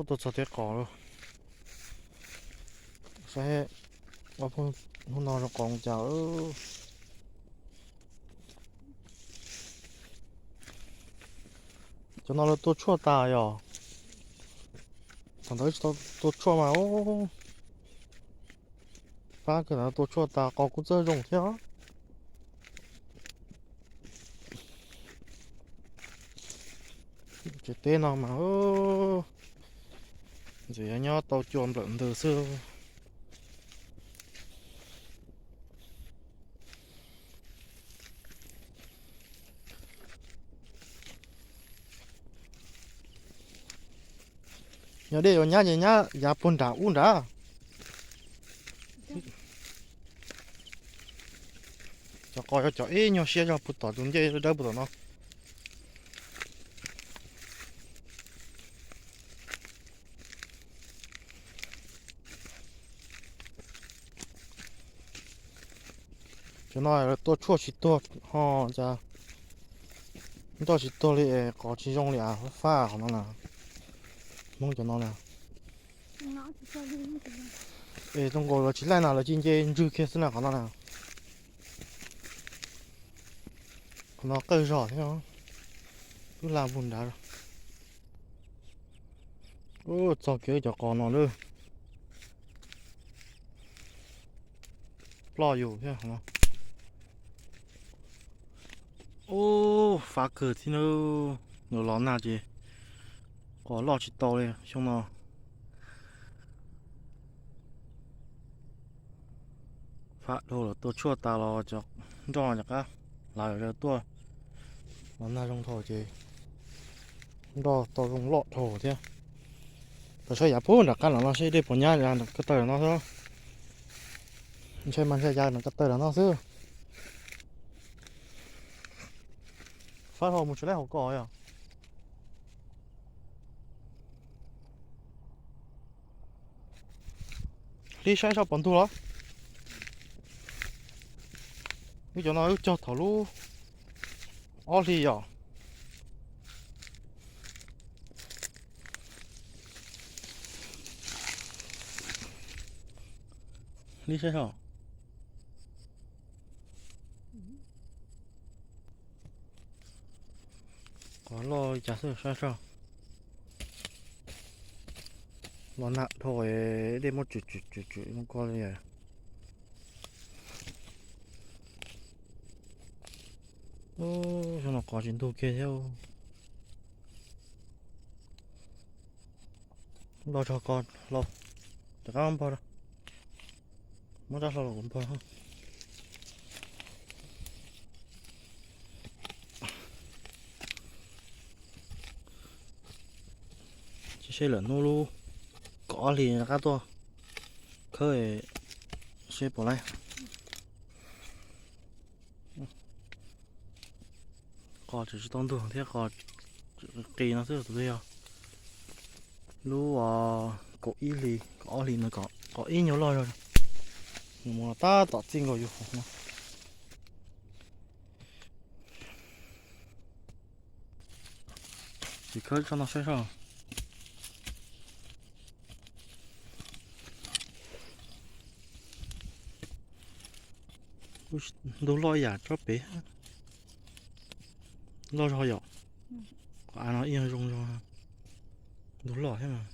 Tuaj txog teb qos lawm. Saib ob peb hnub no zoo qos cas. Cov no lawv tua tshuaj tas yom? Thaum ntawd tsis tau tua tshuaj mas ub, pab kawg, tua tshuaj tas qos kuj txawj zoo thiab. Tsev teb no mas ntxim yuav nyob tau cua nplawm ntws xwb. Yog dej yuav nyab ces nyab yav puag nram ub nrad. Cov qos yog cov ib nyuag siab zog puag tom tus ncej dawb puag tom no. Cov no tua tshuaj tsis tuag ho cas nroj tsis tuag li, qos tsis zoo li as, fab qhov no na. Hmoob cov no na. Es zoo nkaus lawv tsis laij na, lawv cia nce ntswg kiag xwb na qhov no na. Qhov no qawj zog thiab, twb la puag nrad. Ub, txog kiag cov qos no lawm. Ploj yus thiab no. Ub, fab kawg thiab na. Los nag ces qos loj tsis tau li xyoo no. Fab dhau lawm, tua tshuaj tas los cov nroj rov qab hlav tuaj. Los nag zoo dhau ces nroj tau zoo loj dhau thiab. Peb saib yav puag nram qab no no seb dej puas nyab yav ko taw no xwb. Ntshai mas ntshai yav ko taw no xwb. Fab dhau mus tsis laij hauv ko yom. Hlib saib soj pom ntug los. Wb cov no wb cog thaum lub ob hlis yom. Hlib saib soj. Qos loj li cas xwb saib soj. Los nag dhau, dej muab tswm tswm tswm tswm ko li. Xyoo no qos tsis ntug kiag thiab. Npog tso ko, rov qab npog, muab rab hlau los kuv npog. Cia seb lwm hnub lub kaum ob hlis rov qab tuaj khawb seb puas laib. Qos tseem tsis tau ntug thiab, qos qis no xwb, tus twg yog lub kaum ib hlis, kaum ob hlis no, qos ib nyuag loj zog, nws mus tab tom txij nkaus yus hauv no. Ces khawb tsob no saib soj. Ntug loj ib yam tsob pem, loj zog yom. Qhov av no ib nyuag zoo zog, ntug loj thiab mas.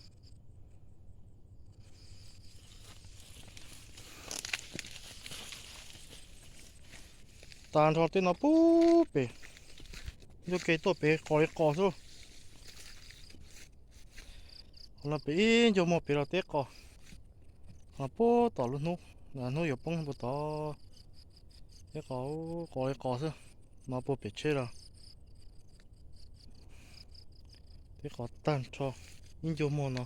Tag nrho tej no puag pem, ncauj ke tuaj pem qos li qos xwb. Qhov no pem ib ncua muag pem los teb qos. Qhov no puag tom lub hnub, hnub yuav poob puag tod, teb qos, qos li qos xwb. No puag pem tsheb los teb qos tag nrho ib ncua muag no.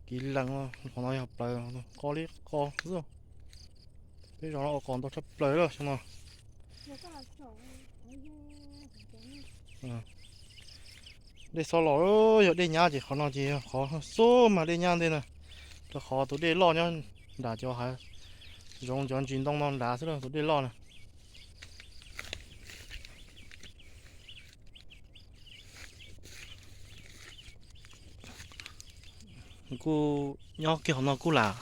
Kiv lees, qhov no yog plaws, qos li qos xwb. Peb zos no ua qos ntau tshaj plaws lawm xyoo no. Dej xob los, yog dej nyab ces qhov no ces yog qhov xub mas dej nyab ntej na, rau qhov tus dej loj nyob nram cov hav zoov cov ntsis ntoo no nrad xwb na, tus dej loj na. Kuj nyob kiag qhov no kuj lam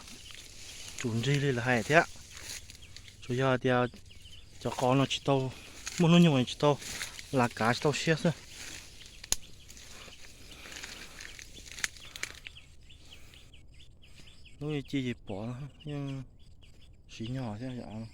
tsum nrig li lawv hais thiab, tsuas yog tias cov qos no tsis tau muaj hnub nyoog, tsis tau lam kav tsis tau siab xwb. Lub ci ces pom yeej siv nyog thiab.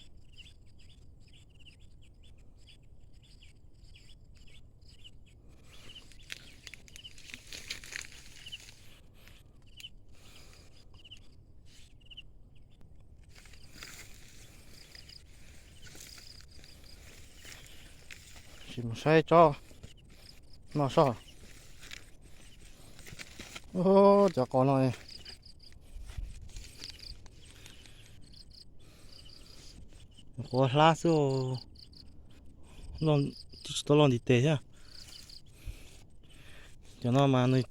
Sim mus saib tsob no soj. Cov qos no quav hlab xwb, tsis tau loj ntiv tes thiab. Cov no mas nws,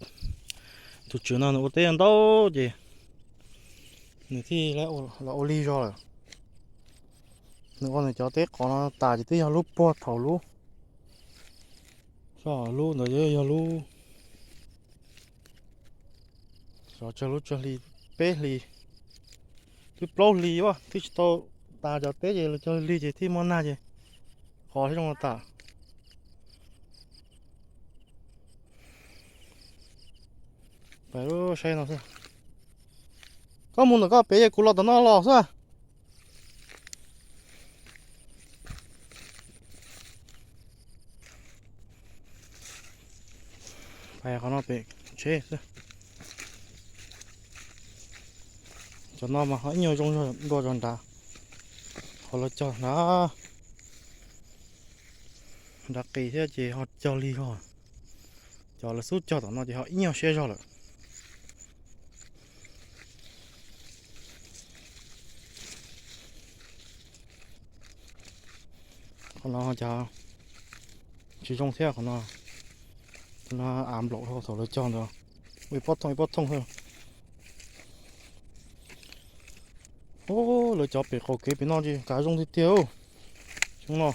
tus tswv no nws ua teb ntau ces nws thiaj los ua lig zog lawm. Nws ua nws cov teb qos no tas ces twb yog lub puag thaum lub, lub ntawd yog lub, xyov tsawg lub, tsawg hli, peb hlis, twb plaub hlis, twb tsis tau tas cov teb ces los cog lig ces thiaj muaj nag ces qos thiaj zoo tas. Pais saib no xwb. Koj mus ntawm koj pem, kuv los tom no los xwb. Pais qhov no pem tsheb xwb. Cov no mas ho ib nyuag zoo dua zog nrad, qhov lawv cog nrad, nrad qis thiab ces ho cog lig zog. Cov lawv xub cog tom no ces ho ib nyuag siab zog lawm. Qhov no cas tsis zoo thiab qhov no. Qhov no av nplaum dhau thaum lawv cog ntawd, ua ib pob thooj ib pob thooj xwb. Lawv cov pem qaum kev pem no ces kav zoo tiag tiag. Xyoo no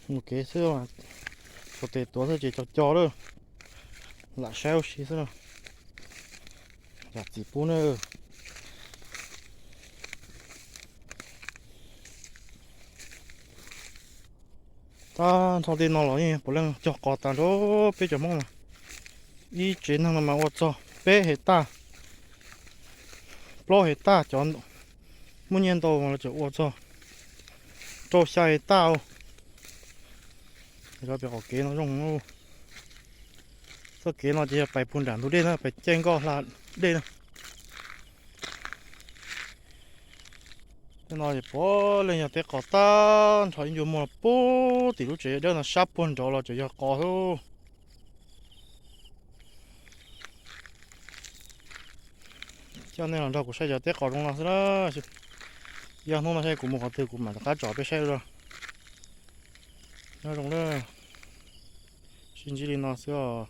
mus kev xwb, xuas tes tuav xwb ces co co lawm, lam saib ua si xwb. Yam txim pub na. Tag nrho tej no los yeej puav leej cog qos tas nrho peb cov Hmoob no. Ib tsev neeg no mas ua txog peb hais taj, plaub hais taj, cov muaj nyiaj ntau mas lawv tseem ua txog rau xya hais taj. Cov pem qaum kev no zoo. Txoj kev no ces yog pais puag nram ntug dej na, pais caij nkoj hla dej na. Tej no es puav leej yog teb qos tag nrho, ib ncua muag los puag tim lub tsev dawb no sab puag nraud los tseem yog qos xwb. Coj nej los nrog kuv saib cov teb qos zoo no xwb na. Yog hnub no saib kuv mus qhov twg kuv mam rov qab tsom peb saib dua. Nyob zoo na. Sib ntsib li no xwb os.